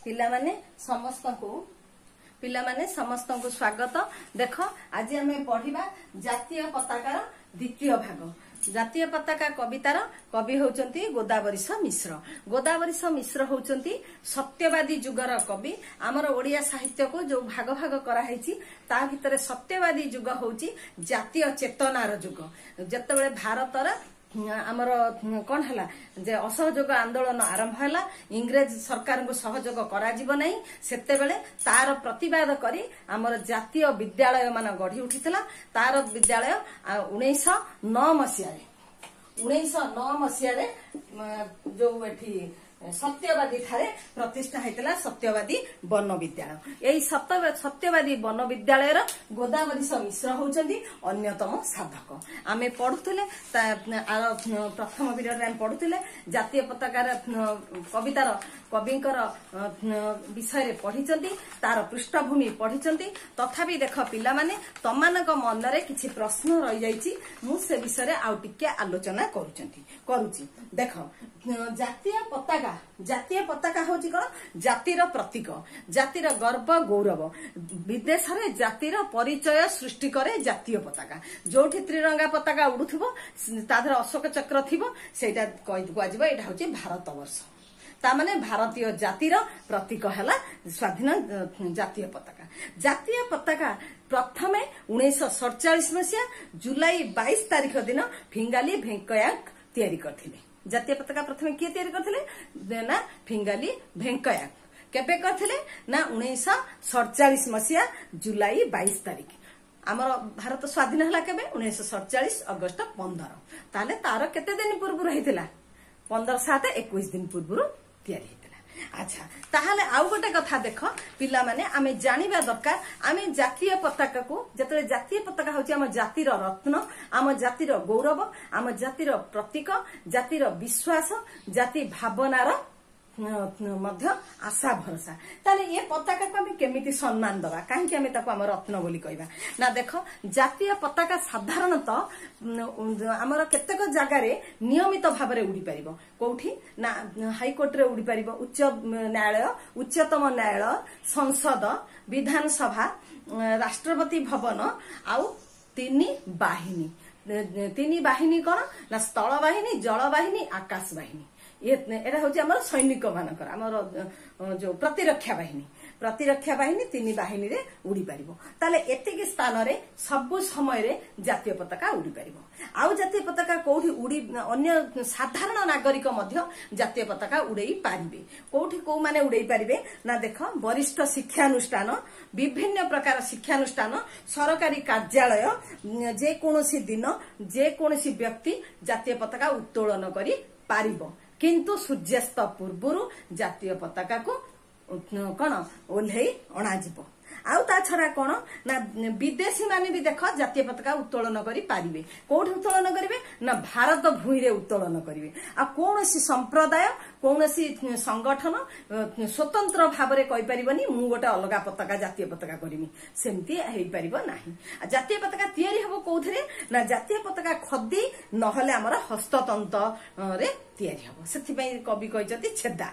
ପିଲାମାନେ ସମସ୍ତଙ୍କୁ ସ୍ୱାଗତ। ଦେଖ, ଆଜି ଆମେ ପଢିବା ଜାତୀୟ ପତାକାର ଦ୍ୱିତୀୟ ଭାଗ। ଜାତୀୟ ପତାକା କବିତାର କବି ହେଉଛନ୍ତି ଗୋଦାବରୀଶ ମିଶ୍ର। ଗୋଦାବରୀଶ ମିଶ୍ର ହେଉଛନ୍ତି ସତ୍ୟବାଦୀ ଯୁଗର କବି। ଆମର ଓଡିଆ ସାହିତ୍ୟକୁ ଯୋଉ ଭାଗ ଭାଗ କରାହେଇଛି, ତା ଭିତରେ ସତ୍ୟବାଦୀ ଯୁଗ ହଉଛି ଜାତୀୟ ଚେତନାର ଯୁଗ। ଯେତେବେଳେ ଭାରତର ଆମର କଣ ହେଲା ଯେ ଅସହଯୋଗ ଆନ୍ଦୋଳନ ଆରମ୍ଭ ହେଲା, ଇଂରେଜ ସରକାରଙ୍କୁ ସହଯୋଗ କରାଯିବ ନାହିଁ, ସେତେବେଳେ ତାର ପ୍ରତିବାଦ କରି ଆମର ଜାତୀୟ ବିଦ୍ୟାଳୟ ମାନ ଗଢି ଉଠିଥିଲା। ତାର ବିଦ୍ୟାଳୟ 1909 ମସିହାରେ, 1909 ମସିହାରେ ଯୋଉ ଏଠି ସତ୍ୟବାଦୀ ଠାରେ ପ୍ରତିଷ୍ଠା ହେଇଥିଲା ସତ୍ୟବାଦୀ ବନ ବିଦ୍ୟାଳୟ। ଏଇ ସତ୍ୟବାଦୀ ବନ ବିଦ୍ୟାଳୟର ଗୋଦାବରୀଶ ମିଶ୍ର ହଉଛନ୍ତି ଅନ୍ୟତମ ସାଧକ। ଆମେ ପଢୁଥିଲେ, ଆର ପ୍ରଥମ ପିରିୟଡରେ ଆମେ ପଢୁଥିଲେ, ଜାତୀୟ ପତାକାର କବିତାର କବିଙ୍କର ବିଷୟରେ ପଢିଛନ୍ତି, ତାର ପୃଷ୍ଠଭୂମି ପଢିଛନ୍ତି। ତଥାପି ଦେଖ ପିଲାମାନେ, ତମମାନଙ୍କ ମନରେ କିଛି ପ୍ରଶ୍ନ ରହିଯାଇଛି, ମୁଁ ସେ ବିଷୟରେ ଆଉ ଟିକେ ଆଲୋଚନା କରୁଛି। ଦେଖ, ଜାତୀୟ ପତାକା, ଜାତୀୟ ପତାକା ହଉଛି କଣ? ଜାତିର ପ୍ରତୀକ, ଜାତିର ଗର୍ବ ଗୌରବ। ବିଦେଶରେ ଜାତିର ପରିଚୟ ସୃଷ୍ଟି କରେ ଜାତୀୟ ପତାକା। ଯୋଉଠି ତ୍ରିରଙ୍ଗା ପତାକା ଉଡୁଥିବ, ତା ଦେହରେ ଅଶୋକ ଚକ୍ର ଥିବ, ସେଇଟା କୁହାଯିବ ଏଇଟା ହଉଛି ଭାରତ ବର୍ଷ। ତା ମାନେ ଭାରତୀୟ ଜାତିର ପ୍ରତୀକ ହେଲା ସ୍ୱାଧୀନ ଜାତୀୟ ପତାକା। ଜାତୀୟ ପତାକା ପ୍ରଥମେ 1947 ମସିହା ଜୁଲାଇ 22 ତାରିଖ ଦିନ ଫିଙ୍ଗାଲି ଭେଙ୍କୟା ତିଆରି କରିଥିଲେ। ଜାତୀୟ ପତାକା ପ୍ରଥମେ କିଏ ତିଆରି କରିଥିଲେ ନା ଫିଙ୍ଗାଲି ଭେଙ୍କୟା। କେବେ କରିଥିଲେ ନା 1947 ମସିହା ଜୁଲାଇ 22 ତାରିଖ। ଆମର ଭାରତ ସ୍ୱାଧୀନ ହେଲା କେବେ? 1947 ଅଗଷ୍ଟ 15। ତାହେଲେ ତାର କେତେ ଦିନ ପୂର୍ବରୁ ହେଇଥିଲା? 15 7 21 ଦିନ ପୂର୍ବରୁ ତିଆରି ହେଇଥିଲା। ଆଚ୍ଛା, ତାହେଲେ ଆଉ ଗୋଟେ କଥା ଦେଖ ପିଲାମାନେ, ଆମେ ଜାଣିବା ଦରକାର, ଆମେ ଜାତୀୟ ପତାକାକୁ ଯେତେବେଳେ, ଜାତୀୟ ପତାକା ହଉଛି ଆମ ଜାତିର ରତ୍ନ, ଆମ ଜାତିର ଗୌରବ, ଆମ ଜାତିର ପ୍ରତୀକ, ଜାତିର ବିଶ୍ୱାସ, ଜାତି ଭାବନାର ମଧ୍ୟ ଆଶା ଭରସା। ତାହେଲେ ଏ ପତାକାକୁ ଆମେ କେମିତି ସମ୍ମାନ ଦବା? କାହିଁକି ଆମେ ତାକୁ ଆମ ରତ୍ନ ବୋଲି କହିବା ନା ଦେଖ, ଜାତୀୟ ପତାକା ସାଧାରଣତଃ ଆମର କେତେକ ଜାଗାରେ ନିୟମିତ ଭାବରେ ଉଡିପାରିବ। କୋଉଠି ନା ହାଇକୋର୍ଟରେ ଉଡିପାରିବ, ଉଚ୍ଚ ନ୍ୟାୟାଳୟ, ଉଚ୍ଚତମ ନ୍ୟାୟାଳୟ, ସଂସଦ, ବିଧାନସଭା, ରାଷ୍ଟ୍ରପତି ଭବନ ଆଉ ତିନି ବାହିନୀ। ତିନି ବାହିନୀ କଣ ନା ସ୍ଥଳ ବାହିନୀ, ଜଳ ବାହିନୀ, ଆକାଶ ବାହିନୀ। ଏଟା ହଉଛି ଆମର ସୈନିକ ମାନଙ୍କର, ଆମର ଯୋଉ ପ୍ରତିରକ୍ଷା ବାହିନୀ। ପ୍ରତିରକ୍ଷା ବାହିନୀ, ତିନି ବାହିନୀରେ ଉଡି ପାରିବ। ତାହେଲେ ଏତିକି ସ୍ଥାନରେ ସବୁ ସମୟରେ ଜାତୀୟ ପତାକା ଉଡି ପାରିବ। ଆଉ ଜାତୀୟ ପତାକା କୋଉଠି ଉଡି, ଅନ୍ୟ ସାଧାରଣ ନାଗରିକ ମଧ୍ୟ ଜାତୀୟ ପତାକା ଉଡେଇ ପାରିବେ। କୋଉଠି କୋଉମାନେ ଉଡେଇ ପାରିବେ ନା ଦେଖ, ବରିଷ୍ଠ ଶିକ୍ଷାନୁଷ୍ଠାନ, ବିଭିନ୍ନ ପ୍ରକାର ଶିକ୍ଷାନୁଷ୍ଠାନ, ସରକାରୀ କାର୍ଯ୍ୟାଳୟ, ଯେକୌଣସି ଦିନ ଯେକୌଣସି ବ୍ୟକ୍ତି ଜାତୀୟ ପତାକା ଉତ୍ତୋଳନ କରି ପାରିବ। କିନ୍ତୁ ସୂର୍ଯ୍ୟାସ୍ତ ପୂର୍ବରୁ ଜାତୀୟ ପତାକାକୁ କଣ ଓହ୍ଲେଇ ଅଣାଯିବ। ଆଉ ତା ଛଡା କଣ ନା ବିଦେଶୀ ମାନେ ବି ଦେଖ ଜାତୀୟ ପତାକା ଉତ୍ତୋଳନ କରି ପାରିବେ। କୋଉଠି ଉତ୍ତୋଳନ କରିବେ ନା ଭାରତ ଭୂଇଁରେ ଉତ୍ତୋଳନ କରିବେ। ଆଉ କୌଣସି ସମ୍ପ୍ରଦାୟ, କୌଣସି ସଂଗଠନ ସ୍ୱତନ୍ତ୍ର ଭାବରେ କହିପାରିବନି ମୁଁ ଗୋଟେ ଅଲଗା ପତାକା, ଜାତୀୟ ପତାକା କରିମି, ସେମିତି ହେଇପାରିବ ନାହିଁ। ଆଉ ଜାତୀୟ ପତାକା ତିଆରି ହବ କୋଉଥିରେ ନା ଜାତୀୟ ପତାକା ଖଦି ନହେଲେ ଆମର ହସ୍ତତନ୍ତରେ ତିଆରି ହବ। ସେଥିପାଇଁ କବି କହିଛନ୍ତି ଛେଦା,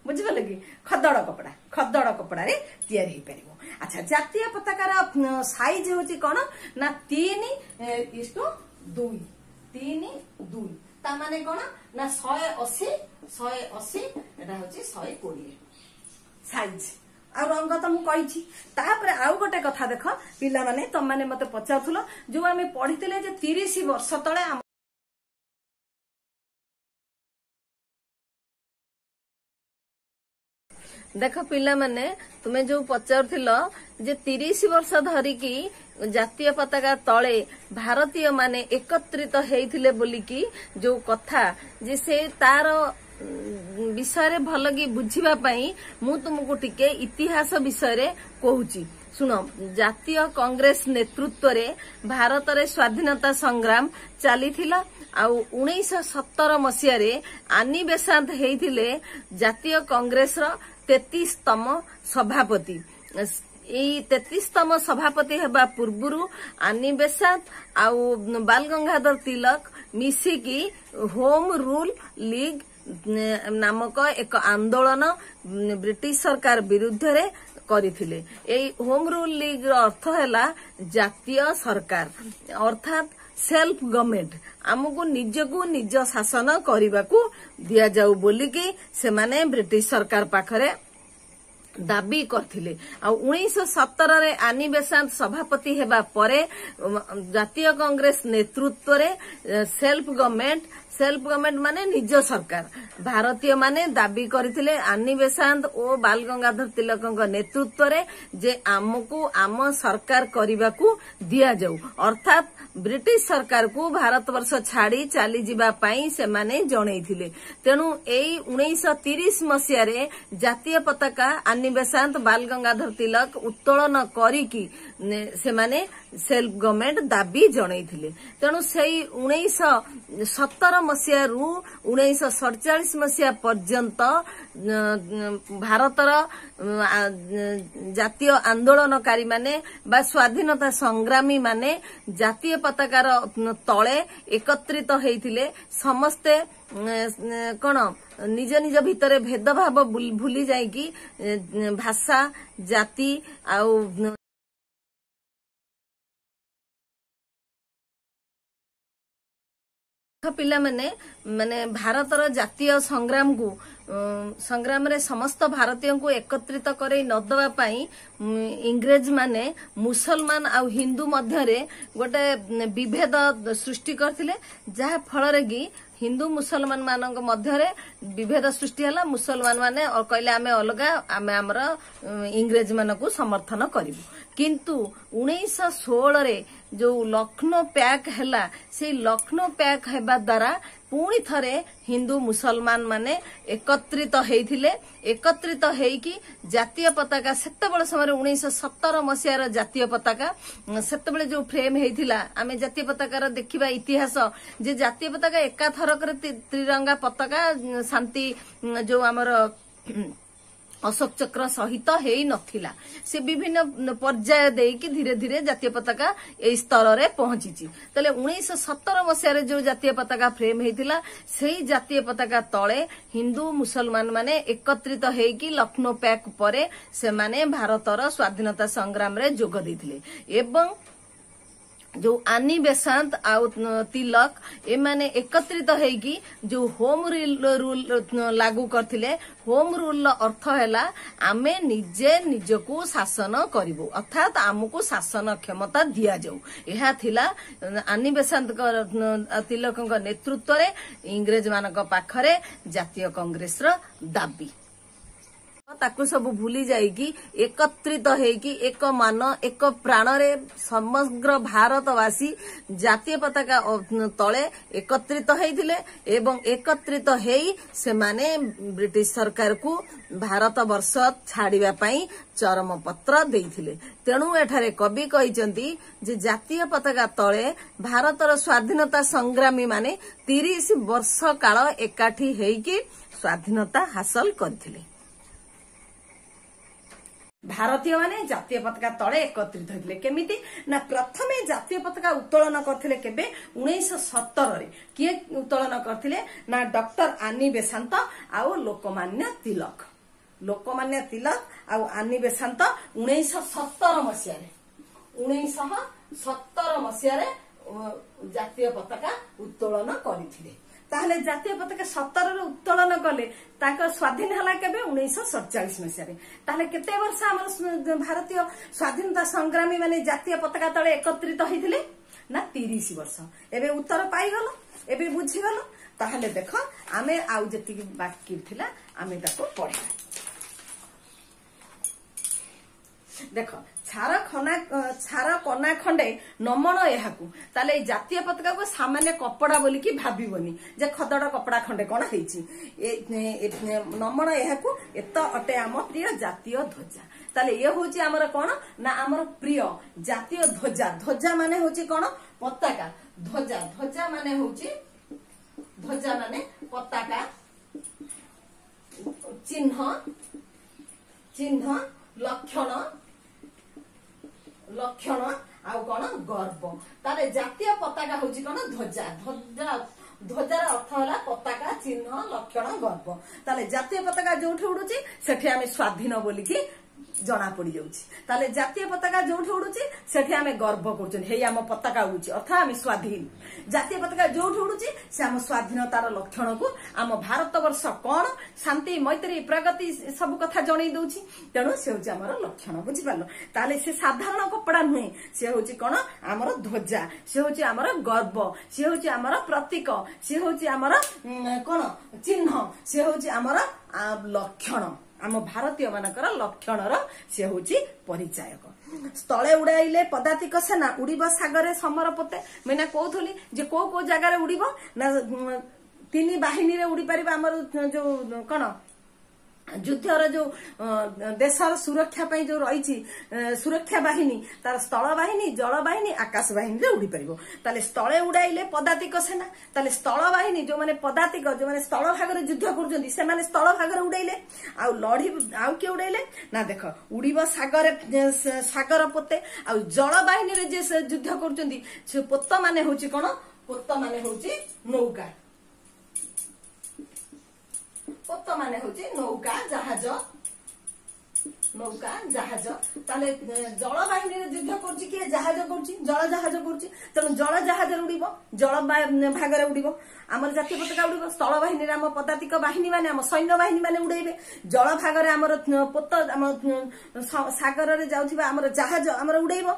ବୁଝିପାରିଲେ କି? ଖଦଡ କପଡା, ଖଦଡ କପଡାରେ ତିଆରି ହେଇପାରିବ। ଆଚ୍ଛା, ଜାତୀୟ ପତାକାର ସାଇଜ ହଉଛି କଣ ନା 3:2, 3 2। ତା ମାନେ କଣ ନା 180, 180, ଏଟା ହଉଛି 120 ସାଇଜ। ଆଉ ରଙ୍ଗ ତ ମୁଁ କହିଛି। ତାପରେ ଆଉ ଗୋଟେ କଥା ଦେଖ ପିଲାମାନେ, ତମମାନେ ମତେ ପଚାରୁଥିଲ, ଯୋଉ ଆମେ ପଢିଥିଲେ ଯେ 30 ବର୍ଷ ତଳେ ଆମ ଦେଖ ପିଲାମାନେ, ତୁମେ ଯୋଉ ପଚାରୁଥିଲ ଯେ 30 ବର୍ଷ ଧରିକି ଜାତୀୟ ପତାକା ତଳେ ଭାରତୀୟ ମାନେ ଏକତ୍ରିତ ହେଇଥିଲେ ବୋଲିକି ଯୋଉ କଥା, ଯେ ସେ ତାର ବିଷୟରେ ଭଲ କି ବୁଝିବା ପାଇଁ ମୁଁ ତୁମକୁ ଟିକେ ଇତିହାସ ବିଷୟରେ କହୁଛି, ଶୁଣ। ଜାତୀୟ କଂଗ୍ରେସ ନେତୃତ୍ୱରେ ଭାରତରେ ସ୍ୱାଧୀନତା ସଂଗ୍ରାମ ଚାଲିଥିଲା। ଆଉ 1917 ମସିହାରେ ଆନି ବେସାନ୍ତ ହେଇଥିଲେ ଜାତୀୟ କଂଗ୍ରେସର 33ତମ ସଭାପତି। ଏଇ 33ତମ ସଭାପତି ହେବା ପୂର୍ବରୁ ଆନି ବେସାନ୍ତ ଆଉ ବାଲ ଗଙ୍ଗାଧର ତିଲକ ମିଶିକି ହୋମ ରୁଲ ଲିଗ ନାମକ ଏକ ଆନ୍ଦୋଳନ ବ୍ରିଟିଶ ସରକାର ବିରୁଦ୍ଧରେ କରିଥିଲେ। ଏଇ ହୋମ ରୁଲ ଲିଗ ର ଅର୍ଥ ହେଲା ଜାତୀୟ ସରକାର, ଅର୍ଥାତ୍ ସେଲ୍ଫ ଗଭର୍ଣ୍ଣମେଣ୍ଟ, ଆମକୁ ନିଜକୁ ନିଜ ଶାସନ କରିବାକୁ ଦିଆଯାଉ ବୋଲିକି ସେମାନେ ବ୍ରିଟିଶ ସରକାର ପାଖରେ ଦାବି କରିଥିଲେ। ଆଉ 1917ରେ ଆନି ବେସାନ୍ତ ସଭାପତି ହେବା ପରେ ଜାତୀୟ କଂଗ୍ରେସ ନେତୃତ୍ୱରେ ସେଲ୍ଫ ଗଭର୍ଣ୍ଣମେଣ୍ଟ, ସେଲ୍ଫ ଗଭର୍ଣ୍ଣମେଣ୍ଟ ମାନେ ନିଜ ସରକାର, ଭାରତୀୟ ମାନେ ଦାବି କରିଥିଲେ ଆନି ବେସାନ୍ତ ଓ ବାଲ ଗଙ୍ଗାଧର ତିଲକଙ୍କ ନେତୃତ୍ୱରେ ଯେ ଆମକୁ ଆମ ସରକାର କରିବାକୁ ଦିଆଯାଉ, ଅର୍ଥାତ୍ ବ୍ରିଟିଶ ସରକାରକୁ ଭାରତବର୍ଷ ଛାଡି ଚାଲିଯିବା ପାଇଁ ସେମାନେ ଜଣେଇଥିଲେ। ତେଣୁ ଏଇ 1930 ମସିହାରେ ଜାତୀୟ ପତାକା ଆନି ବେସାନ୍ତ, ବାଲ ଗଙ୍ଗାଧର ତିଲକ ଉତ୍ତୋଳନ କରିକି ସେମାନେ ସେଲ୍ଫ ଗଭର୍ଣ୍ଣମେଣ୍ଟ ଦାବି ଜଣେଇଥିଲେ। ତେଣୁ ସେଇ 1917 ମସିହାରୁ 1947 ମସିହା ପର୍ଯ୍ୟନ୍ତ ଭାରତର ଜାତୀୟ ଆନ୍ଦୋଳନକାରୀମାନେ ବା ସ୍ୱାଧୀନତା ସଂଗ୍ରାମୀ ମାନେ ଜାତୀୟ ପତାକାର ତଳେ ଏକତ୍ରିତ ହେଇଥିଲେ। ସମସ୍ତେ କଣ ନିଜ ନିଜ ଭିତରେ ଭେଦଭାବ ଭୁଲି ଯାଇକି ଭାଷା, ଜାତି ଆଉ ପିଲାମାନେ ମାନେ ଭାରତର ଜାତୀୟ ସଂଗ୍ରାମକୁ, ସଂଗ୍ରାମରେ ସମସ୍ତ ଭାରତୀୟଙ୍କୁ ଏକତ୍ରିତ କରେଇ ନଦେବା ପାଇଁ ଇଂରେଜ ମାନେ ମୁସଲମାନ ଆଉ ହିନ୍ଦୁ ମଧ୍ୟରେ ଗୋଟେ ବିଭେଦ ସୃଷ୍ଟି କରିଥିଲେ, ଯାହା ଫଳରେ କି ହିନ୍ଦୁ ମୁସଲମାନ ମାନଙ୍କ ମଧ୍ୟରେ ବିଭେଦ ସୃଷ୍ଟି ହେଲା। ମୁସଲମାନ ମାନେ କହିଲେ ଆମେ ଅଲଗା, ଆମେ ଆମର ଇଂରେଜ ମାନଙ୍କୁ ସମର୍ଥନ କରିବୁ। କିନ୍ତୁ 1916ରେ ଯୋଉ ଲକ୍ଷ୍ନୌ ପ୍ୟାକ୍ ହେଲା, ସେଇ ଲକ୍ଷ୍ନୌ ପ୍ୟାକ୍ ହେବା ଦ୍ୱାରା ପୁଣି ଥରେ ହିନ୍ଦୁ ମୁସଲମାନ ମାନେ ଏକତ୍ରିତ ହେଇଥିଲେ। ଏକତ୍ରିତ ହେଇକି ଜାତୀୟ ପତାକା ସେତେବେଳେ ସମୟରେ 1917 ମସିହାର ଜାତୀୟ ପତାକା ସେତେବେଳେ ଯୋଉ ଫ୍ରେମ ହେଇଥିଲା, ଆମେ ଜାତୀୟ ପତାକାର ଦେଖିବା ଇତିହାସ ଯେ ଜାତୀୟ ପତାକା ଏକାଥରକରେ ତ୍ରିରଙ୍ଗା ପତାକା ଶାନ୍ତି ଯୋଉ ଆମର ଅଶୋକ ଚକ୍ର ସହିତ ହେଇ ନଥିଲା। ସେ ବିଭିନ୍ନ ପର୍ଯ୍ୟାୟ ଦେଇକି ଧୀରେ ଧୀରେ ଜାତୀୟ ପତାକା ଏଇ ସ୍ତରରେ ପହଞ୍ଚିଛି। ତାହେଲେ 1917 ମସିହାରେ ଯୋଉ ଜାତୀୟ ପତାକା ଫ୍ରେମ ହେଇଥିଲା, ସେଇ ଜାତୀୟ ପତାକା ତଳେ ହିନ୍ଦୁ ମୁସଲମାନ ମାନେ ଏକତ୍ରିତ ହେଇକି ଲକ୍ଷ୍ନୌ ପ୍ୟାକ୍ ପରେ ସେମାନେ ଭାରତର ସ୍ୱାଧୀନତା ସଂଗ୍ରାମରେ ଯୋଗ ଦେଇଥିଲେ। ଏବଂ ଯୋଉ ଆନି ବେସାନ୍ତ ଆଉ ତିଲକ ଏମାନେ ଏକତ୍ରିତ ହେଇକି ଯୋଉ ହୋମ ରୁଲ ଲାଗୁ କରିଥିଲେ, ହୋମ ରୁଲର ଅର୍ଥ ହେଲା ଆମେ ନିଜେ ନିଜକୁ ଶାସନ କରିବୁ, ଅର୍ଥାତ୍ ଆମକୁ ଶାସନ କ୍ଷମତା ଦିଆଯାଉ। ଏହା ଥିଲା ଆନି ବେସାନ୍ତଙ୍କ ତିଲକଙ୍କ ନେତୃତ୍ୱରେ ଇଂରେଜ ମାନଙ୍କ ପାଖରେ ଜାତୀୟ କଂଗ୍ରେସର ଦାବି। ତାକୁ ସବୁ ଭୁଲି ଯାଇକି ଏକତ୍ରିତ ହେଇକି ଏକ ମାନ ଏକ ପ୍ରାଣରେ ସମଗ୍ର ଭାରତବାସୀ ଜାତୀୟ ପତାକା ତଳେ ଏକତ୍ରିତ ହେଇଥିଲେ ଏବଂ ଏକତ୍ରିତ ହେଇ ସେମାନେ ବ୍ରିଟିଶ ସରକାରକୁ ଭାରତ ବର୍ଷ ଛାଡିବା ପାଇଁ ଚରମ ପତ୍ର ଦେଇଥିଲେ। ତେଣୁ ଏଠାରେ କବି କହିଛନ୍ତି ଯେ ଜାତୀୟ ପତାକା ତଳେ ଭାରତର ସ୍ୱାଧୀନତା ସଂଗ୍ରାମୀ ମାନେ 30 ବର୍ଷ କାଳ ଏକାଠି ହେଇକି ସ୍ୱାଧୀନତା ହାସଲ କରିଥିଲେ। ଭାରତୀୟ ମାନେ ଜାତୀୟ ପତାକା ତଳେ ଏକତ୍ରିତ ହେଇଥିଲେ କେମିତି ନା ପ୍ରଥମେ ଜାତୀୟ ପତାକା ଉତ୍ତୋଳନ କରିଥିଲେ କେବେ? 1917ରେ। କିଏ ଉତ୍ତୋଳନ କରିଥିଲେ ନା ଡକ୍ଟର ଆନି ବେସାନ୍ତ ଆଉ ଲୋକମାନ୍ୟ ତିଲକ। ଲୋକମାନ୍ୟ ତିଲକ ଆଉ ଆନି ବେସାନ୍ତ 1917 ମସିହାରେ, 1917 ମସିହାରେ ଜାତୀୟ ପତାକା ଉତ୍ତୋଳନ କରିଥିଲେ। ତାହେଲେ ଜାତୀୟ ପତାକା 17ରେ ଉତ୍ତୋଳନ କଲେ, ତାଙ୍କ ସ୍ୱାଧୀନ ହେଲା କେବେ? 1947 ମସିହାରେ। ତାହେଲେ କେତେ ବର୍ଷ ଆମର ଭାରତୀୟ ସ୍ୱାଧୀନତା ସଂଗ୍ରାମୀ ମାନେ ଜାତୀୟ ପତାକା ତଳେ ଏକତ୍ରିତ ହେଇଥିଲେ ନା 30 ବର୍ଷ। ଏବେ ଉତ୍ତର ପାଇଗଲ, ଏବେ ବୁଝିଗଲ। ତାହେଲେ ଦେଖ ଆମେ ଆଉ ଯେତିକି ବାକି ଥିଲା ଆମେ ତାକୁ ପଢିବା। ଦେଖ, ଛାର ଖନା ଛାର କନା ଖଣ୍ଡେ ନମଣ ଏହାକୁ। ତାହେଲେ ଏଇ ଜାତୀୟ ପତାକାକୁ ସାମାନ୍ୟ କପଡା ବୋଲିକି ଭାବିବନି ଯେ ଖଦଡ କପଡା ଖଣ୍ଡେ କଣ ହେଇଛି। ନମଣ ଏହାକୁ ଏତ ଅଟେ ଆମ ପ୍ରିୟ ଜାତୀୟ ଧ୍ୱଜା। ତାହେଲେ ଇଏ ହଉଛି ଆମର କଣ ନା ଆମର ପ୍ରିୟ ଜାତୀୟ ଧ୍ୱଜା। ଧ୍ୱଜା ମାନେ ହଉଛି କଣ? ପତାକା। ଧ୍ୱଜା, ଧ୍ୱଜା ମାନେ ହଉଛି, ଧ୍ୱଜା ମାନେ ପତାକା, ଚିହ୍ନ, ଚିହ୍ନ, ଲକ୍ଷଣ, ଲକ୍ଷଣ ଆଉ କଣ? ଗର୍ବ। ତାହେଲେ ଜାତୀୟ ପତାକା ହଉଛି କଣ? ଧ୍ୱଜା। ଧ୍ୱଜା ଧ୍ୱଜାର ଅର୍ଥ ହେଲା ପତାକା, ଚିହ୍ନ, ଲକ୍ଷଣ, ଗର୍ବ। ତାହେଲେ ଜାତୀୟ ପତାକା ଯୋଉଠି ଉଡୁଛି ସେଠି ଆମେ ସ୍ୱାଧୀନ ବୋଲିକି ଜଣା ପଡିଯାଉଛି। ତାହେଲେ ଜାତୀୟ ପତାକା ଯୋଉଠି ଉଡୁଛି ସେଠି ଆମେ ଗର୍ବ କରୁଛନ୍ତି, ହେଇ ଆମ ପତାକା ଉଡୁଛି, ଅର୍ଥାତ୍ ଆମେ ସ୍ୱାଧୀନ। ଜାତୀୟ ପତାକା ଯୋଉଠି ଉଡୁଛି ସେ ଆମ ସ୍ୱାଧୀନତାର ଲକ୍ଷଣକୁ, ଆମ ଭାରତ ବର୍ଷ କଣ, ଶାନ୍ତି, ମୈତ୍ରୀ, ପ୍ରଗତି ସବୁ କଥା ଜଣେଇ ଦଉଛି। ତେଣୁ ସେ ହଉଛି ଆମର ଲକ୍ଷଣ। ବୁଝିପାରିଲ? ତାହେଲେ ସେ ସାଧାରଣ କପଡା ନୁହେଁ, ସେ ହଉଛି କଣ? ଆମର ଧ୍ୱଜା, ସେ ହଉଛି ଆମର ଗର୍ବ, ସେ ହଉଛି ଆମର ପ୍ରତୀକ, ସେ ହଉଛି ଆମର କଣ ଚିହ୍ନ, ସେ ହଉଛି ଆମର ଲକ୍ଷଣ, ଆମ ଭାରତୀୟ ମାନଙ୍କର ଲକ୍ଷଣର ସେ ହଉଛି ପରିଚାୟକ। ସ୍ଥଳେ ଉଡାଇଲେ ପଦାତିକ ସେନା, ଉଡିବ ସାଗରେ ସମର ପୋତେ। ମୁଁ ଏଇନା କହୁଥିଲି ଯେ କୋଉ କୋଉ ଜାଗାରେ ଉଡିବ ନା, ତିନି ବାହିନୀରେ ଉଡି ପାରିବ। ଆମର ଯୋଉ କଣ ଯୁଦ୍ଧର ଯୋଉ ଦେଶର ସୁରକ୍ଷା ପାଇଁ ଯୋଉ ରହିଛି ସୁରକ୍ଷା ବାହିନୀ, ତାର ସ୍ଥଳ ବାହିନୀ, ଜଳ ବାହିନୀ, ଆକାଶ ବାହିନୀରେ ଉଡି ପାରିବ। ତାହେଲେ ସ୍ଥଳେ ଉଡାଇଲେ ପଦାତିକ ସେନା, ତାହେଲେ ସ୍ଥଳ ବାହିନୀ ଯୋଉମାନେ ପଦାତିକ, ଯୋଉମାନେ ସ୍ଥଳ ଭାଗରେ ଯୁଦ୍ଧ କରୁଛନ୍ତି ସେମାନେ ସ୍ଥଳ ଭାଗରେ ଉଡେଇଲେ। ଆଉ ଲଢି ଆଉ କିଏ ଉଡେଇଲେ ନା, ଦେଖ ଉଡିବ ସାଗରେ, ସାଗର ପୋତେ। ଆଉ ଜଳ ବାହିନୀରେ ଯିଏ ଯୁଦ୍ଧ କରୁଛନ୍ତି ସେ ପୋତ ମାନେ ହଉଛି କଣ? ପୋତ ମାନେ ହଉଛି ନୌକା। ପୋତ ମାନେ ହଉଛି ନୌକା, ଜାହାଜ, ନୌକା, ଜାହାଜ। ତାହେଲେ ଜଳ ବାହିନୀରେ ଯୁଦ୍ଧ କରୁଛି କିଏ? ଜାହାଜ କରୁଛି, ଜଳ ଜାହାଜ କରୁଛି। ତେଣୁ ଜଳ ଜାହାଜରେ ଉଡିବ, ଜଳ ଭାଗରେ ଉଡିବ ଆମର ଜାତୀୟ ପତାକା ଉଡିବ। ସ୍ଥଳ ବାହିନୀରେ ଆମ ପଦାତିକ ବାହିନୀ ମାନେ, ଆମ ସୈନ୍ୟ ବାହିନୀ ମାନେ ଉଡେଇବେ। ଜଳ ଭାଗରେ ଆମର ପୋତ, ଆମ ସାଗରରେ ଯାଉଥିବା ଆମର ଜାହାଜ ଆମର ଉଡେଇବ।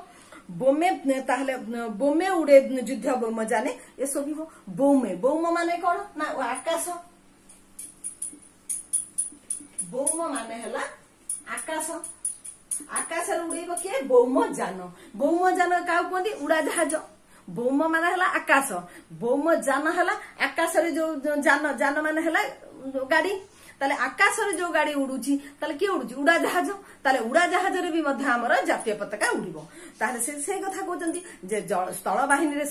ବୋମେ, ତାହେଲେ ବୋମେ ଉଡେ ଯୁଦ୍ଧ ବୋମ ଜାନେ ଏ ଶୋଭିବ। ବୋମେ, ବୋମ ମାନେ କଣ ନା ଆକାଶ। ବୌମ ମାନେ ହେଲା ଆକାଶ। ଆକାଶରେ ଉଡେଇବ କିଏ? ବୌମ ଯାନ। ବୌମ ଯାନ କାହାକୁ କୁହନ୍ତି? ଉଡାଜାହାଜ। ବୌମ ମାନେ ହେଲା ଆକାଶ, ବୌମ ଯାନ ହେଲା ଆକାଶରେ ଯୋଉ ଯାନ, ଯାନ ମାନେ ହେଲା ଗାଡି। ତାହେଲେ ଆକାଶରେ ଯୋଉ ଗାଡି ଉଡୁଛି, ତାହେଲେ କିଏ ଉଡୁଛି? ଉଡାଜାହାଜ। ତାହେଲେ ଉଡାଜାହାଜରେ ବି ମଧ୍ୟ ଆମର ଜାତୀୟ ପତାକା ଉଡିବ। ତାହେଲେ ସେ ସେଇ କଥା କହୁଛନ୍ତି ଯେ ସ୍ଥଳ ବାହିନୀରେ,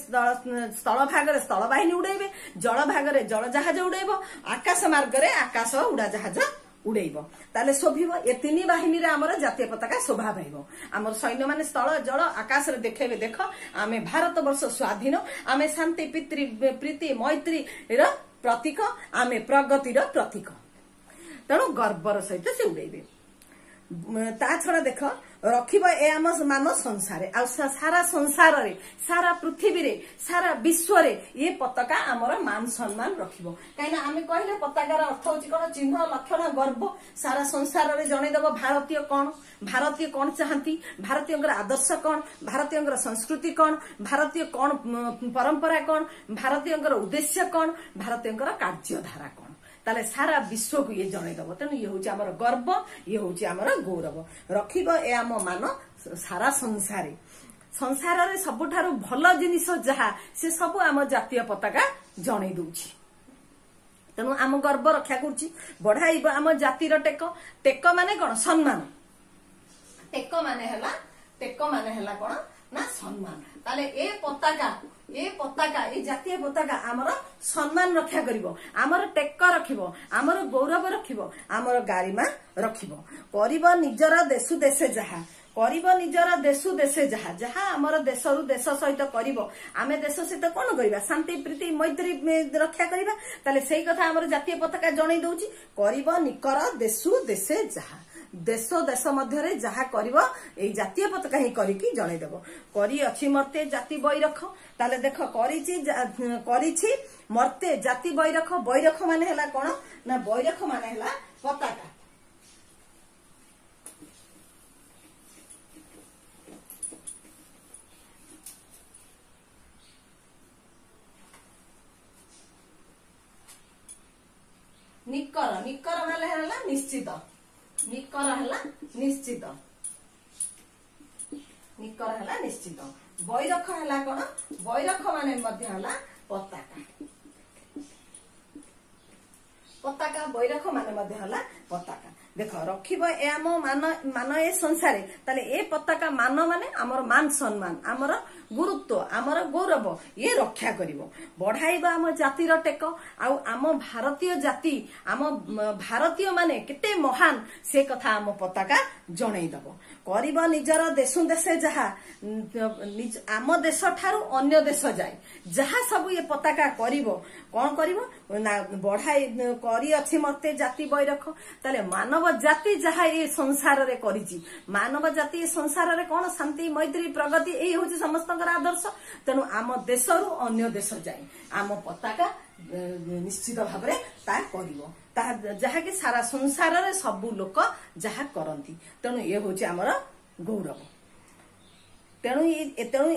ସ୍ଥଳ ଭାଗରେ ସ୍ଥଳ ବାହିନୀ ଉଡେଇବେ, ଜଳ ଭାଗରେ ଜଳ ଜାହାଜ ଉଡେଇବ, ଆକାଶ ମାର୍ଗରେ ଆକାଶ ଉଡାଜାହାଜ ଉଡେଇବ। ତାହେଲେ ଶୋଭିବ ଏ ତିନି ବାହିନୀରେ ଆମର ଜାତୀୟ ପତାକା ଶୋଭା ପାଇବ। ଆମର ସୈନ୍ୟମାନେ ସ୍ଥଳ, ଜଳ, ଆକାଶରେ ଦେଖେଇବେ, ଦେଖ ଆମେ ଭାରତ ବର୍ଷ ସ୍ୱାଧୀନ, ଆମେ ଶାନ୍ତି, ପ୍ରୀତି, ମୈତ୍ରୀର ପ୍ରତୀକ, ଆମେ ପ୍ରଗତିର ପ୍ରତୀକ। ତେଣୁ ଗର୍ବର ସହିତ ସେ ଉଡେଇବେ। ତା ଛଡା ଦେଖ, ରଖିବ ଏ ଆମ ମାନ ସଂସାରେ। ଆଉ ସାରା ସଂସାରରେ, ସାରା ପୃଥିବୀରେ, ସାରା ବିଶ୍ୱରେ ଇଏ ପତାକା ଆମର ମାନ ସମ୍ମାନ ରଖିବ। କାହିଁକିନା ଆମେ କହିଲେ ପତାକାର ଅର୍ଥ ହଉଛି କଣ? ଚିହ୍ନ, ଲକ୍ଷଣ, ଗର୍ବ। ସାରା ସଂସାରରେ ଜଣେଇଦବ ଭାରତୀୟ କଣ, ଭାରତୀୟ କଣ ଚାହାନ୍ତି, ଭାରତୀୟଙ୍କର ଆଦର୍ଶ କଣ, ଭାରତୀୟଙ୍କର ସଂସ୍କୃତି କଣ, ଭାରତୀୟ କଣ ପରମ୍ପରା କଣ, ଭାରତୀୟଙ୍କର ଉଦ୍ଦେଶ୍ୟ କଣ, ଭାରତୀୟଙ୍କର କାର୍ଯ୍ୟଧାରା କଣ। ତାହେଲେ ସାରା ବିଶ୍ୱକୁ ଇଏ ଜଣେଇଦବ। ତେଣୁ ଇଏ ହଉଛି ଆମର ଗର୍ବ, ଇଏ ହଉଛି ଆମର ଗୌରବ। ରଖିବ ଏ ଆମ ମାନ ସାରା ସଂସାରେ। ସଂସାରରେ ସବୁଠାରୁ ଭଲ ଜିନିଷ ଯାହା, ସେ ସବୁ ଆମ ଜାତୀୟ ପତାକା ଜଣେଇ ଦଉଛି। ତେଣୁ ଆମ ଗର୍ବ ରକ୍ଷା କରୁଛି। ବଢାଇବ ଆମ ଜାତିର ଟେକ। ଟେକ ମାନେ କଣ? ସମ୍ମାନ। ଟେକ ମାନେ ହେଲା, ଟେକ ମାନେ ହେଲା କଣ ନା ସମ୍ମାନ। ତାହେଲେ ଏ ପତାକା, ଏ ପତାକା, ଏ ଜାତୀୟ ପତାକା ଆମର ସମ୍ମାନ ରକ୍ଷା କରିବ, ଆମର ଟେକ ରଖିବ, ଆମର ଗୌରବ ରଖିବ, ଆମର ଗାରିମା ରଖିବ। କରିବ ନିଜର ଦେଶୁ ଦେଶେ ଯାହା, କରିବ ନିଜର ଦେଶୁ ଦେଶେ ଯାହା, ଯାହା ଆମର ଦେଶରୁ ଦେଶ ସହିତ କରିବ। ଆମେ ଦେଶ ସହିତ କଣ କରିବା? ଶାନ୍ତି, ପ୍ରୀତି, ମୈତ୍ରୀ ରକ୍ଷା କରିବା। ତାହେଲେ ସେଇ କଥା ଆମର ଜାତୀୟ ପତାକା ଜଣେଇ ଦଉଛି। କରିବ ନିକର ଦେଶୁ ଦେଶେ ଯାହା, ଦେଶ ଦେଶ ମଧ୍ୟରେ ଯାହା କରିବ ଏଇ ଜାତୀୟ ପତାକା ହିଁ କରିକି ଜଣେଇଦବ। କରିଅଛି ମର୍ତ୍ତେ ଜାତି ବୈରଖ। ତାହେଲେ ଦେଖ, କରିଛି, କରିଛି ମର୍ତ୍ତେ ଜାତି ବୈରଖ। ବୈରଖ ମାନେ ହେଲା କଣ ନା, ବୈରଖ ମାନେ ହେଲା ପତାକା। ନିକର, ନିକର ମାନେ ହେଲା ନିଶ୍ଚିତ। ନିକର ହେଲା ନିଶ୍ଚିତ, ନିକର ହେଲା ନିଶ୍ଚିତ। ବୈରଖ ହେଲା କଣ? ବୈରଖ ମାନେ ମଧ୍ୟ ହେଲା ପତାକା। ପତାକା, ବୈରଖ ମାନେ ମଧ୍ୟ ହେଲା ପତାକା। ଦେଖ, ରଖିବ ଏ ଆମ ମାନ, ମାନ ଏ ସଂସାରେ। ତାହେଲେ ଏ ପତାକା ମାନ ମାନେ ଆମର ମାନ ସମ୍ମାନ, ଆମର ଗୁରୁତ୍ୱ, ଆମର ଗୌରବ ଇଏ ରକ୍ଷା କରିବ। ବଢାଇବ ଆମ ଜାତିର ଟେକ। ଆଉ ଆମ ଭାରତୀୟ ଜାତି, ଆମ ଭାରତୀୟ ମାନେ କେତେ ମହାନ, ସେ କଥା ଆମ ପତାକା ଜଣେଇ ଦବ। କରିବ ନିଜର ଦେଶୁ ଦେଶେ ଯାହା, ଆମ ଦେଶ ଠାରୁ ଅନ୍ୟ ଦେଶ ଯାଏ ଯାହା ସବୁ ଏ ପତାକା କରିବ। କଣ କରିବ ନା ବଢାଇ କରିଅଛି ମତେ ଜାତି ବୈରଖ। ତାହେଲେ ମାନବ ଜାତି ଯାହା ଏ ସଂସାରରେ କରିଛି, ମାନବ ଜାତି ଏ ସଂସାରରେ କଣ? ଶାନ୍ତି, ମୈତ୍ରୀ, ପ୍ରଗତି, ଏଇ ହଉଛି ସମସ୍ତଙ୍କର ଆଦର୍ଶ। ତେଣୁ ଆମ ଦେଶରୁ ଅନ୍ୟ ଦେଶ ଯାଏ ଆମ ପତାକା ନିଶ୍ଚିତ ଭାବରେ ତା କରିବ, ତାହା ଯାହାକି ସାରା ସଂସାରରେ ସବୁ ଲୋକ ଯାହା କରନ୍ତି। ତେଣୁ ଇଏ ହଉଛି ଆମର ଗୌରବ। ତେଣୁ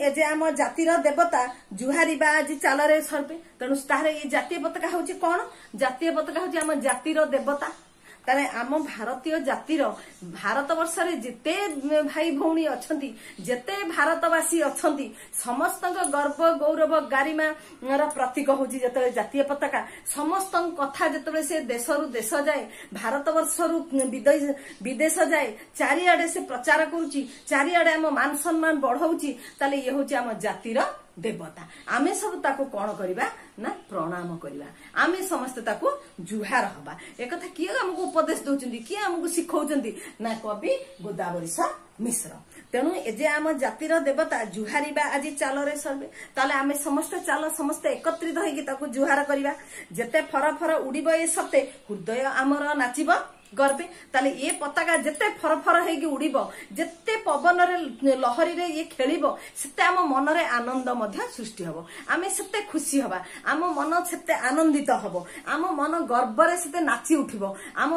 ଏ ଯେ ଆମ ଜାତିର ଦେବତା, ଜୁହାରିବା ଆଜି ଚାଲରେ ସର୍ବେ। ତେଣୁ ତାହାର ଏଇ ଜାତୀୟ ପତାକା ହଉଛି କଣ? ଜାତୀୟ ପତାକା ହଉଛି ଆମ ଜାତିର ଦେବତା। ତାହେଲେ ଆମ ଭାରତୀୟ ଜାତିର, ଭାରତ ବର୍ଷରେ ଯେତେ ଭାଇ ଭଉଣୀ ଅଛନ୍ତି, ଯେତେ ଭାରତବାସୀ ଅଛନ୍ତି, ସମସ୍ତଙ୍କ ଗର୍ବ, ଗୌରବ, ଗାରିମାର ପ୍ରତୀକ ହଉଛି ଯେତେବେଳେ ଜାତୀୟ ପତାକା। ସମସ୍ତଙ୍କ କଥା ଯେତେବେଳେ ସେ ଦେଶରୁ ଦେଶ ଯାଏ, ଭାରତ ବର୍ଷରୁ ବିଦେଶ ଯାଏ, ଚାରିଆଡେ ସେ ପ୍ରଚାର କରୁଛି, ଚାରିଆଡେ ଆମ ମାନ ସମ୍ମାନ ବଢଉଛି। ତାହେଲେ ଇଏ ହଉଛି ଆମ ଜାତିର ଦେବତା। ଆମେ ସବୁ ତାକୁ କଣ କରିବା ନା ପ୍ରଣାମ କରିବା, ଆମେ ସମସ୍ତେ ତାକୁ ଜୁହାର ହବା। ଏକଥା କିଏ ଆମକୁ ଉପଦେଶ ଦଉଛନ୍ତି, କିଏ ଆମକୁ ଶିଖଉଛନ୍ତି ନା କବି ଗୋଦାବରୀଶ ମିଶ୍ର। ତେଣୁ ଏ ଯେ ଆମ ଜାତିର ଦେବତା, ଜୁହାରିବା ଆଜି ଚାଲରେ ସର୍ବେ। ତାହେଲେ ଆମେ ସମସ୍ତେ ଚାଲ, ସମସ୍ତେ ଏକତ୍ରିତ ହେଇକି ତାକୁ ଜୁହାର କରିବା। ଯେତେ ଫର ଫର ଉଡିବ ଏ ସତେ, ହୃଦୟ ଆମର ନାଚିବ ଗର୍ବେ। ତାହେଲେ ଏ ପତାକା ଯେତେ ଫର ଫର ହେଇକି ଉଡିବ, ଯେତେ ପବନରେ ଲହରୀରେ ଇଏ ଖେଳିବ, ସେତେ ଆମ ମନରେ ଆନନ୍ଦ ମଧ୍ୟ ସୃଷ୍ଟି ହବ। ଆମେ ସେତେ ଖୁସି ହବା, ଆମ ମନ ସେତେ ଆନନ୍ଦିତ ହବ, ଆମ ମନ ଗର୍ବରେ ସେତେ ନାଚି ଉଠିବ, ଆମ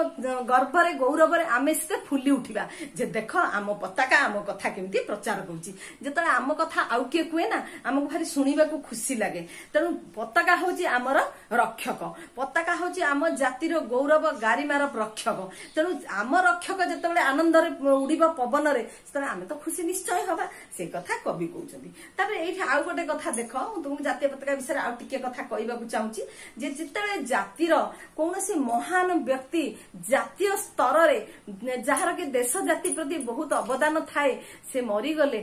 ଗର୍ବରେ ଗୌରବରେ ଆମେ ସେତେ ଫୁଲି ଉଠିବା ଯେ ଦେଖ ଆମ ପତାକା ଆମ କଥା କେମିତି ପ୍ରଚାର କରୁଛି। ଯେତେବେଳେ ଆମ କଥା ଆଉ କିଏ କୁହେ ନା, ଆମକୁ ଭାରି ଶୁଣିବାକୁ ଖୁସି ଲାଗେ। ତେଣୁ ପତାକା ହଉଛି ଆମର ରକ୍ଷକ, ପତାକା ହଉଛି ଆମ ଜାତିର ଗୌରବ ଗାରିମାର ରକ୍ଷକ। ତେଣୁ ଆମ ରକ୍ଷକ ଯେତେବେଳେ ଆନନ୍ଦରେ ଉଡିବ ପବନରେ, ସେତେବେଳେ ଆମେ ତ ଖୁସି ନିଶ୍ଚୟ ହବା। ସେ କଥା କବି କହୁଛନ୍ତି। ତାପରେ ଏଇଠି ଆଉ ଗୋଟେ କଥା ଦେଖ, ମୁଁ ତୁମକୁ ଜାତୀୟ ପତାକା ବିଷୟରେ ଆଉ ଟିକେ କଥା କହିବାକୁ ଚାହୁଁଛି ଯେ ଯେତେବେଳେ ଜାତିର କୌଣସି ମହାନ ବ୍ୟକ୍ତି ଜାତୀୟ ସ୍ତରରେ ଯାହାର କି ଦେଶ ଜାତି ପ୍ରତି ବହୁତ ଅବଦାନ ଥାଏ, ସେ ମରିଗଲେ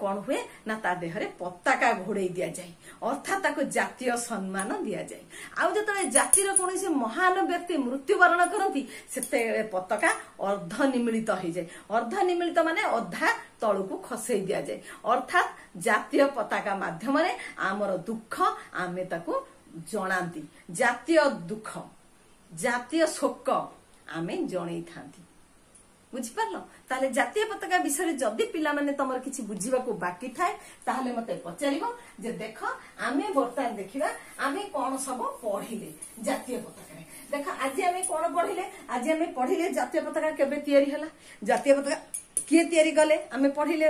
କଣ ହୁଏ ନା ତା ଦେହରେ ପତାକା ଘୋଡେଇ ଦିଆଯାଏ, ଅର୍ଥାତ୍ ତାକୁ ଜାତୀୟ ସମ୍ମାନ ଦିଆଯାଏ। ଆଉ ଯେତେବେଳେ ଜାତିର କୌଣସି ମହାନ ବ୍ୟକ୍ତି ମୃତ୍ୟୁବରଣ କରନ୍ତି, ସେତେବେଳେ ପତାକା ଅର୍ଦ୍ଧ ନିମିଳିତ ହେଇଯାଏ। ଅର୍ଦ୍ଧ ନିମିଳିତ ମାନେ ଅଧା ତଳକୁ ଖସେଇ ଦିଆଯାଏ, ଅର୍ଥାତ୍ ଜାତୀୟ ପତାକା ମାଧ୍ୟମରେ ଆମର ଦୁଃଖ ଆମେ ତାକୁ ଜଣାନ୍ତି, ଜାତୀୟ ଦୁଃଖ, ଜାତୀୟ ଶୋକ ଆମେ ଜଣେଇଥାନ୍ତି। ବୁଝିପାରିଲ? ତାହେଲେ ଜାତୀୟ ପତାକା ବିଷୟରେ ଯଦି ପିଲାମାନେ ତମର କିଛି ବୁଝିବାକୁ ବାକି ଥାଏ, ତାହେଲେ ମତେ ପଚାରିବ। ଯେ ଦେଖ, ଆମେ ବର୍ତ୍ତମାନ ଦେଖିବା ଆମେ କଣ ସବୁ ପଢିଲେ ଜାତୀୟ ପତାକାରେ। ଦେଖ, ଆଜି ଆମେ କଣ ପଢିଲେ? ଆଜି ଆମେ ପଢିଲେ ଜାତୀୟ ପତାକା କେବେ ତିଆରି ହେଲା, ଜାତୀୟ ପତାକା କିଏ ତିଆରି କଲେ ଆମେ ପଢିଲେ।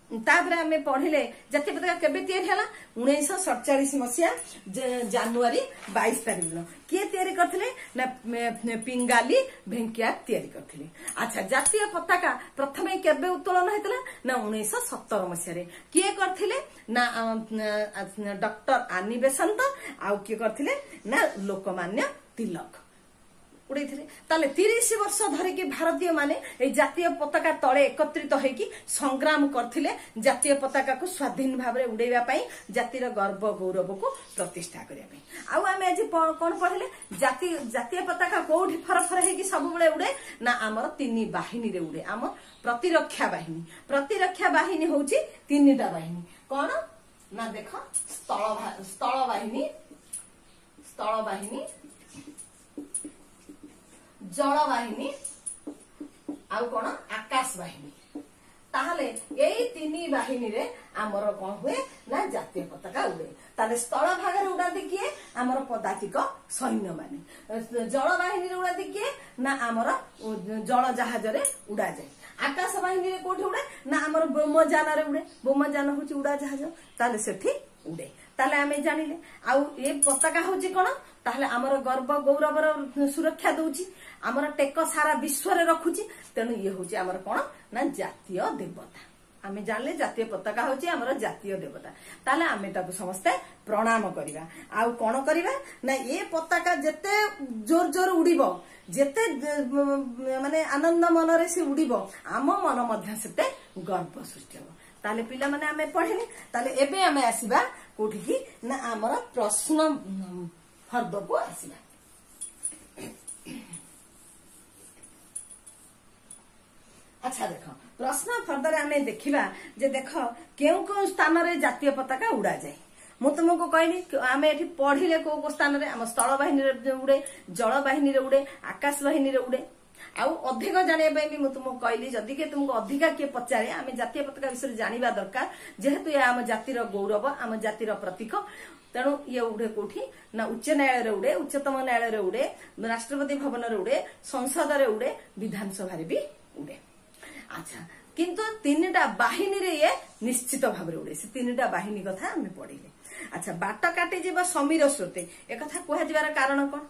ତାପରେ ଆମେ ପଢିଲେ ଜାତୀୟ ପତାକା କେବେ ତିଆରି ହେଲା, 1947 ମସିହା ଜାନୁଆରୀ 22 ତାରିଖ ଦିନ। କିଏ ତିଆରି କରିଥିଲେ ନା ପିଙ୍ଗାଲି ଭେଙ୍କିଆ ତିଆରି କରିଥିଲେ। ଆଚ୍ଛା, ଜାତୀୟ ପତାକା ପ୍ରଥମେ କେବେ ଉତ୍ତୋଳନ ହେଇଥିଲା ନା 1917 ମସିହାରେ। କିଏ କରିଥିଲେ ନା ଡକ୍ଟର ଆନି ବେସାନ୍ତ, ଆଉ କିଏ କରିଥିଲେ ନା ଲୋକମାନ୍ୟ ତିଲକ ଉଡେଇଥିଲେ। ତାହେଲେ 30 ବର୍ଷ ଧରିକି ଭାରତୀୟ ମାନେ ଏଇ ଜାତୀୟ ପତାକା ତଳେ ଏକତ୍ରିତ ହେଇକି ସଂଗ୍ରାମ କରିଥିଲେ ଜାତୀୟ ପତାକାକୁ ସ୍ୱାଧୀନ ଭାବରେ ଉଡେଇବା ପାଇଁ, ଜାତିର ଗର୍ବ ଗୌରବକୁ ପ୍ରତିଷ୍ଠା କରିବା ପାଇଁ। ଆଉ ଆମେ ଆଜି କଣ ପଢିଲେ? ଜାତୀୟ ପତାକା କୋଉଠି ଫର ଫର ହେଇକି ସବୁବେଳେ ଉଡେ ନା ଆମର ତିନି ବାହିନୀରେ ଉଡେ। ଆମ ପ୍ରତିରକ୍ଷା ବାହିନୀ, ପ୍ରତିରକ୍ଷା ବାହିନୀ ହଉଛି ତିନିଟା ବାହିନୀ। କଣ ନା ଦେଖ, ସ୍ଥଳ ବାହିନୀ, ସ୍ଥଳ ବାହିନୀ, ଜଳ ବାହିନୀ, ଆଉ କଣ ଆକାଶ ବାହିନୀ। ତାହେଲେ ଏଇ ତିନି ବାହିନୀରେ ଆମର କଣ ହୁଏ ନା ଜାତୀୟ ପତାକା ଉଡେ। ତାହେଲେ ସ୍ଥଳ ଭାଗରେ ଉଡାନ୍ତି କିଏ? ଆମର ପଦାତିକ ସୈନ୍ୟ ମାନେ। ଜଳ ବାହିନୀରେ ଉଡାନ୍ତି କିଏ ନା ଆମର ଜଳ ଜାହାଜରେ ଉଡାଯାଏ। ଆକାଶ ବାହିନୀରେ କୋଉଠି ଉଡେ ନା ଆମର ବ୍ୟୋମଯାନରେ ଉଡେ। ବ୍ୟୋମଯାନ ହଉଛି ଉଡାଜାହାଜ, ତାହେଲେ ସେଠି ଉଡେ। ତାହେଲେ ଆମେ ଜାଣିଲେ ଆଉ ଏ ପତାକା ହଉଛି କଣ? ତାହେଲେ ଆମର ଗର୍ବ ଗୌରବର ସୁରକ୍ଷା ଦଉଛି, ଆମର ଟେକ ସାରା ବିଶ୍ୱରେ ରଖୁଛି। ତେଣୁ ଇଏ ହଉଛି ଆମର କଣ ନା ଜାତୀୟ ଦେବତା। ଆମେ ଜାଣିଲେ ଜାତୀୟ ପତାକା ହଉଛି ଆମର ଜାତୀୟ ଦେବତା, ତାହେଲେ ଆମେ ତାକୁ ସମସ୍ତେ ପ୍ରଣାମ କରିବା। ଆଉ କଣ କରିବା ନା, ଏ ପତାକା ଯେତେ ଜୋର ଜୋର ଉଡିବ, ଯେତେ ମାନେ ଆନନ୍ଦ ମନରେ ସେ ଉଡିବ, ଆମ ମନ ମଧ୍ୟ ସେତେ ଗର୍ବ ସୃଷ୍ଟି ହବ। ତାହେଲେ ପିଲାମାନେ ଆମେ ପଢିଲେ। ତାହେଲେ ଏବେ ଆମେ ଆସିବା କୋଉଠିକି ନା ଆମର ପ୍ରଶ୍ନ ଫର୍ଦ୍ଦକୁ ଆସିବା। ଆଚ୍ଛା ଦେଖ, ପ୍ରଶ୍ନ ଫର୍ଦ୍ଦରେ ଆମେ ଦେଖିବା ଯେ ଦେଖ କେଉଁ କେଉଁ ସ୍ଥାନରେ ଜାତୀୟ ପତାକା ଉଡାଯାଏ। ମୁଁ ତୁମକୁ କହିଲି ଆମେ ଏଠି ପଢିଲେ କୋଉ କୋଉ ସ୍ଥାନରେ, ଆମ ସ୍ଥଳ ବାହିନୀରେ ଉଡେ, ଜଳ ବାହିନୀରେ ଉଡେ, ଆକାଶ ବାହିନୀରେ ଉଡେ। ଆଉ ଅଧିକ ଜାଣିବା ପାଇଁ ବି ମୁଁ ତୁମକୁ କହିଲି, ଯଦି କିଏ ତୁମକୁ ଅଧିକା କିଏ ପଚାରେ, ଆମେ ଜାତୀୟ ପତାକା ବିଷୟରେ ଜାଣିବା ଦରକାର, ଯେହେତୁ ଏହା ଆମ ଜାତିର ଗୌରବ, ଆମ ଜାତିର ପ୍ରତୀକ। ତେଣୁ ଇଏ ଉଡେ କୋଉଠି ନା ଉଚ୍ଚ ନ୍ୟାୟାଳୟରେ ଉଡେ, ଉଚ୍ଚତମ ନ୍ୟାୟାଳୟରେ ଉଡେ, ରାଷ୍ଟ୍ରପତି ଭବନରେ ଉଡେ, ସଂସଦରେ ଉଡେ, ବିଧାନସଭାରେ ବି ଉଡେ। ଆଚ୍ଛା, କିନ୍ତୁ ତିନିଟା ବାହିନୀରେ ଇଏ ନିଶ୍ଚିତ ଭାବରେ ଉଡେ। ସେ ତିନିଟା ବାହିନୀ କଥା ଆମେ ପଢିଲେ। ଆଚ୍ଛା, ବାଟ କାଟିଯିବ ସମୀର ସ୍ରୋତେ, ଏକଥା କୁହାଯିବାର କାରଣ କଣ?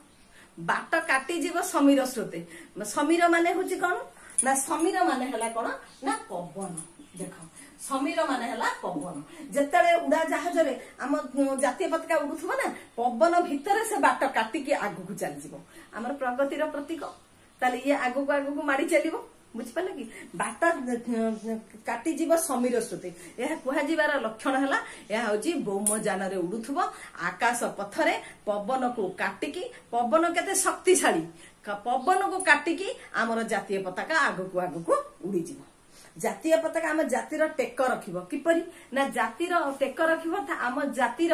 ବାଟ କାଟିଯିବ ସମୀର ସ୍ରୋତେ, ସମୀର ମାନେ ହଉଛି କଣ ନା, ସମୀର ମାନେ ହେଲା କଣ ନା ପବନ। ଦେଖ, ସମୀର ମାନେ ହେଲା ପବନ। ଯେତେବେଳେ ଉଡାଜାହାଜରେ ଆମ ଜାତୀୟ ପତାକା ଉଡୁଥିବ ନା, ପବନ ଭିତରେ ସେ ବାଟ କାଟିକି ଆଗକୁ ଚାଲିଯିବ, ଆମର ପ୍ରଗତିର ପ୍ରତୀକ। ତାହେଲେ ଇଏ ଆଗକୁ ଆଗକୁ ମାଡି ଚାଲିବ, ବୁଝିପାରିଲେ କି? ବାଟ କାଟିଯିବ ସମୀର ସ୍ରୋତେ, ଏହା କୁହାଯିବାର ଲକ୍ଷଣ ହେଲା ଏହା ହଉଛି ବ୍ୟୋମଯାନରେ ଉଡୁଥିବ ଆକାଶ ପଥରେ ପବନକୁ କାଟିକି, ପବନ କେତେ ଶକ୍ତିଶାଳୀ, ପବନକୁ କାଟିକି ଆମର ଜାତୀୟ ପତାକା ଆଗକୁ ଆଗକୁ ଉଡିଯିବ। ଜାତୀୟ ପତାକା ଆମ ଜାତିର ଟେକ ରଖିବ କିପରି ନା, ଜାତିର ଟେକ ରଖିବ, ଆମ ଜାତିର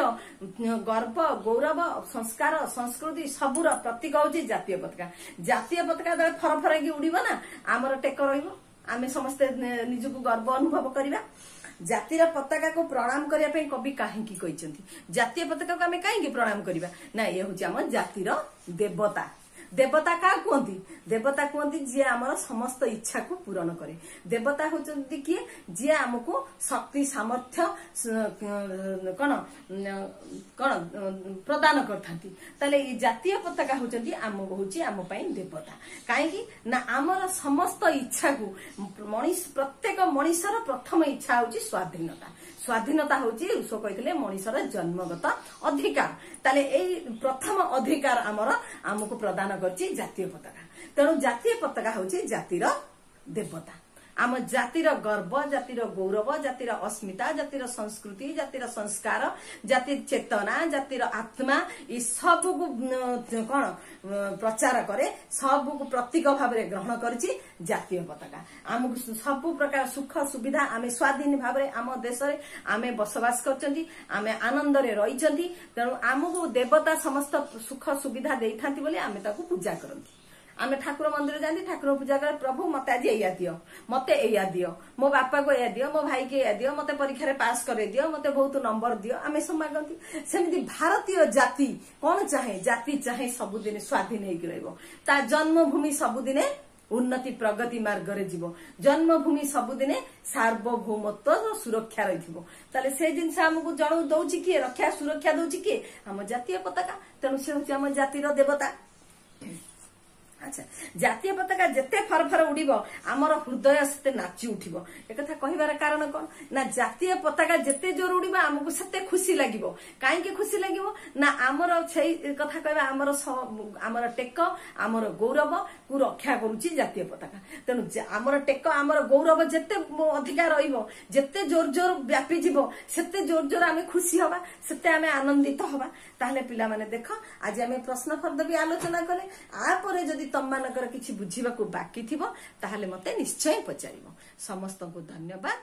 ଗର୍ବ, ଗୌରବ, ସଂସ୍କାର, ସଂସ୍କୃତି ସବୁର ପ୍ରତୀକ ହଉଛି ଜାତୀୟ ପତାକା। ଜାତୀୟ ପତାକା ଯେତେବେଳେ ଫର ଫର ହେଇକି ଉଡିବ ନା, ଆମର ଟେକ ରହିବ, ଆମେ ସମସ୍ତେ ନିଜକୁ ଗର୍ବ ଅନୁଭବ କରିବା। ଜାତିର ପତାକାକୁ ପ୍ରଣାମ କରିବା ପାଇଁ କବି କାହିଁକି କହିଛନ୍ତି? ଜାତୀୟ ପତାକାକୁ ଆମେ କାହିଁକି ପ୍ରଣାମ କରିବା ନା, ଇଏ ହଉଛି ଆମ ଜାତିର ଦେବତା। ଦେବତା କାହା କୁହନ୍ତି? ଦେବତା କୁହନ୍ତି ଯିଏ ଆମର ସମସ୍ତ ଇଚ୍ଛାକୁ ପୂରଣ କରେ। ଦେବତା ହଉଛନ୍ତି କିଏ? ଯିଏ ଆମକୁ ଶକ୍ତି, ସାମର୍ଥ୍ୟ କଣ କଣ ପ୍ରଦାନ କରିଥାନ୍ତି। ତାହେଲେ ଏଇ ଜାତୀୟ ପତାକା ହଉଛନ୍ତି ଆମ, ହଉଛି ଆମ ପାଇଁ ଦେବତା। କାହିଁକି ନା ଆମର ସମସ୍ତ ଇଚ୍ଛାକୁ ମଣିଷ, ପ୍ରତ୍ୟେକ ମଣିଷର ପ୍ରଥମ ଇଚ୍ଛା ହଉଛି ସ୍ୱାଧୀନତା। ସ୍ୱାଧୀନତା ହଉଛି, ରୁଷୋ କହିଥିଲେ, ମଣିଷର ଜନ୍ମଗତ ଅଧିକାର। ତାହେଲେ ଏଇ ପ୍ରଥମ ଅଧିକାର ଆମର ଆମକୁ ପ୍ରଦାନ କରିଛି ଜାତୀୟ ପତାକା। ତେଣୁ ଜାତୀୟ ପତାକା ହଉଛି ଜାତିର ଦେବତା, ଆମ ଜାତିର ଗର୍ବ, ଜାତିର ଗୌରବ, ଜାତିର ଅସ୍ମିତା, ଜାତିର ସଂସ୍କୃତି, ଜାତିର ସଂସ୍କାର, ଜାତିର ଚେତନା, ଜାତିର ଆତ୍ମା, ଏ ସବୁକୁ କଣ ପ୍ରଚାର କରେ, ସବୁକୁ ପ୍ରତୀକ ଭାବରେ ଗ୍ରହଣ କରିଛି ଜାତୀୟ ପତାକା। ଆମକୁ ସବୁ ପ୍ରକାର ସୁଖ ସୁବିଧା, ଆମେ ସ୍ୱାଧୀନ ଭାବରେ ଆମ ଦେଶରେ ଆମେ ବସବାସ କରୁଛନ୍ତି, ଆମେ ଆନନ୍ଦରେ ରହିଛନ୍ତି। ତେଣୁ ଆମକୁ ଦେବତା ସମସ୍ତ ସୁଖ ସୁବିଧା ଦେଇଥାନ୍ତି ବୋଲି ଆମେ ତାକୁ ପୂଜା କରନ୍ତି। ଆମେ ଠାକୁର ମନ୍ଦିର ଯାଆନ୍ତି, ଠାକୁର ପୂଜା କରେ, ପ୍ରଭୁ ମତେ ଆଜି ଏଇଆ ଦିଅ, ମତେ ଏଇଆ ଦିଅ, ମୋ ବାପାକୁ ଏଇଆ ଦିଅ, ମୋ ଭାଇକି ଏଇଆ ଦିଅ, ମତେ ପରୀକ୍ଷାରେ ପାସ୍ କରେଇ ଦିଅ, ମତେ ବହୁତ ନମ୍ବର ଦିଅ, ଆମେ ସବୁ ମାଗନ୍ତି। ସେମିତି ଭାରତୀୟ ଜାତି କଣ ଚାହେଁ? ଜାତି ଚାହେଁ ସବୁଦିନେ ସ୍ୱାଧୀନ ହେଇକି ରହିବ, ତା ଜନ୍ମଭୂମି ସବୁଦିନେ ଉନ୍ନତି ପ୍ରଗତି ମାର୍ଗରେ ଯିବ, ଜନ୍ମଭୂମି ସବୁଦିନେ ସାର୍ବଭୌମତ୍ୱ ସୁରକ୍ଷା ରହିଥିବ। ତାହେଲେ ସେ ଜିନିଷ ଆମକୁ ଜଣକୁ ଦଉଛି କିଏ? ରକ୍ଷା ସୁରକ୍ଷା ଦଉଛି କିଏ? ଆମ ଜାତୀୟ ପତାକା। ତେଣୁ ସେ ହଉଛି ଆମ ଜାତିର ଦେବତା। ଆଚ୍ଛା, ଜାତୀୟ ପତାକା ଯେତେ ଫର ଫର ଉଡିବ, ଆମର ହୃଦୟ ସେତେ ନାଚି ଉଠିବ। ଏକଥା କହିବାର କାରଣ କଣ ନା, ଜାତୀୟ ପତାକା ଯେତେ ଜୋର ଉଡିବ ଆମକୁ ସେତେ ଖୁସି ଲାଗିବ। କାହିଁକି ଖୁସି ଲାଗିବ ନା, ଆମର ସେଇ କଥା କହିବା, ଆମର ଟେକ, ଆମର ଗୌରବ କୁ ରକ୍ଷା କରୁଛି ଜାତୀୟ ପତାକା। ତେଣୁ ଆମର ଟେକ, ଆମର ଗୌରବ ଯେତେ ଅଧିକା ରହିବ, ଯେତେ ଜୋର ଜୋର ବ୍ୟାପିଯିବ, ସେତେ ଜୋର ଜୋର ଆମେ ଖୁସି ହବା, ସେତେ ଆମେ ଆନନ୍ଦିତ ହବା। ତାହେଲେ ପିଲାମାନେ ଦେଖ, ଆଜି ଆମେ ପ୍ରଶ୍ନ ଫର୍ଦ୍ଦ ବି ଆଲୋଚନା କଲେ। ଆପରେ ଯଦି ତମମାନଙ୍କର କିଛି ବୁଝିବାକୁ ବାକି ଥିବ ତାହେଲେ ମତେ ନିଶ୍ଚୟ ପଚାରିବ। ସମସ୍ତଙ୍କୁ ଧନ୍ୟବାଦ।